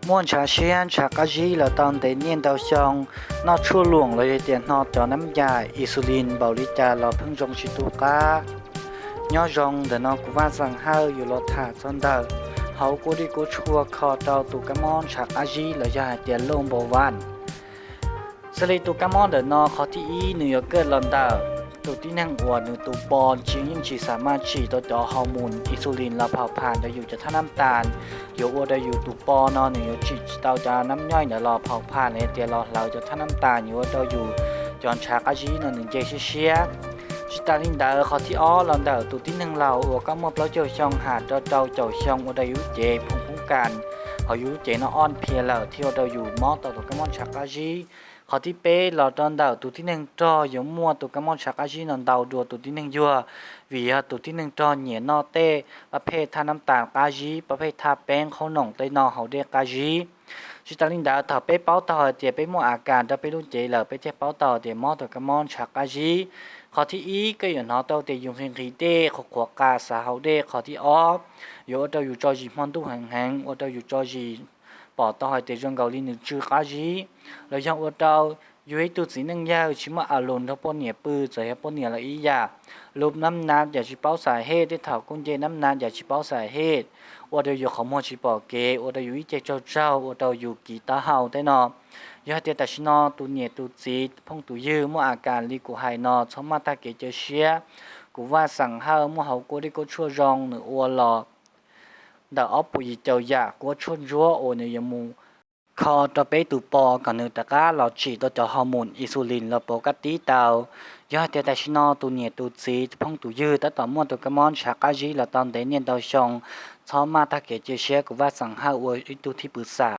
Muaj ntshav siab ntshav qab zib los tau ntev niaj ntau xyoo, noj tshuaj luam los yog tias hno cov nab yas insulin npaum li cas los pheej zoo tsis tu qab. Nyob zoo, ntawm no kuv Vaj Xeem Hawj yuav los tham txog ntawm hauv kuab dej kuab tshuaj kho rau tus kab mob ntshav qab zib los yog hais tias loj npau vas. Xws li tus kab mob ntawm no qhov thib ib nws yuav kawj los ntawm tus tib neeg uas nws tus po tsis yeej tsis xam maj tsim tau cov hormone insulin los phau phas ntawm yus cov thaj nab tas, yuav ua rau yus tus po no nws yuav tsim tsis tau cov nab nyoij ntawd los phau phas los yog tias los hlawv cov thaj nab tas, yuav ua rau yus cov ntshav qab zib no nws nce siab siab. Tsis tas li ntawd, qhov thib ob los ntawm tus tib neeg laus uas koj muaj plaub caug xyoo ham rau rau caum xyoo ua rau yus lub cev phoo poob kas hauv yus lub cev no ob phiaj lawm thiaj ua rau yus mob tau tus kab mob ntshav qab zib. Qhov thib peb los rau ntawm tus tib neeg rog yuav muaj tus kab mob ntshav qab zib no ntau dua tus tib neeg yuag, vim yog tus tib neeg rog nyiam noj tej pab phej thaj nab tas qab zib, pab phej thaj peeb qhaub noom tej no haus dej qab zib. Tsis tas li ntawd, thaum peb paub tau hais tias peb muaj a kas rau peb lub cev lawm, peb thiaj paub tau tias mob tus kab mob ntshav qab zib. Qhov thib ib, koj yuav hnov tau tias yus nqhis nqhis dej, qhuav qhuav qa xav haus dej. Qhov thib ob, yuav ua rau yus tso zis hmo ntuj heev heev, ua rau yus tso zis pom tau hais tias zoo nkaus li nws tsw qab zib, los yog ua rau yus ib tug txiv neej yawg tsis muaj a lus nrog poj niam pw, txawm yog poj niam los ib yam, lub nab nas cas tsis paub xav hej, tej thaum kuj nce nab nas cas tsis paub xav hej, ua rau yus qhov muag tsis pom kev, ua rau yus ib ce tsaug tsaug, ua rau yus kiv taub hau tej no. Yog hais tias tam sim no tus niam tus txiv phooj tus ywg muaj a kas li kuv hais no, txhob maj tag kev cia siab. Kuv Vaj Xeem Hawj muaj hauv kuab dej kuab tshuaj zoo, nws ua los ntawm ob puas yim caum yam kuab tshuaj ntsuab uas nws yuav mus kho rau peb tus po kom nws rov qab los tsim tau cov hormone insulin los pauv kab tib tau. Yog hais tias tam sim no tus niam tus txiv phooj tus ywg tab tom muaj tus kab mob ntshav qab zib los tau ntev niaj ntau xyoo, txhob maj tag kev cia siab, kuv Vaj Xeem Hawj ua ib tug thib pwm xam.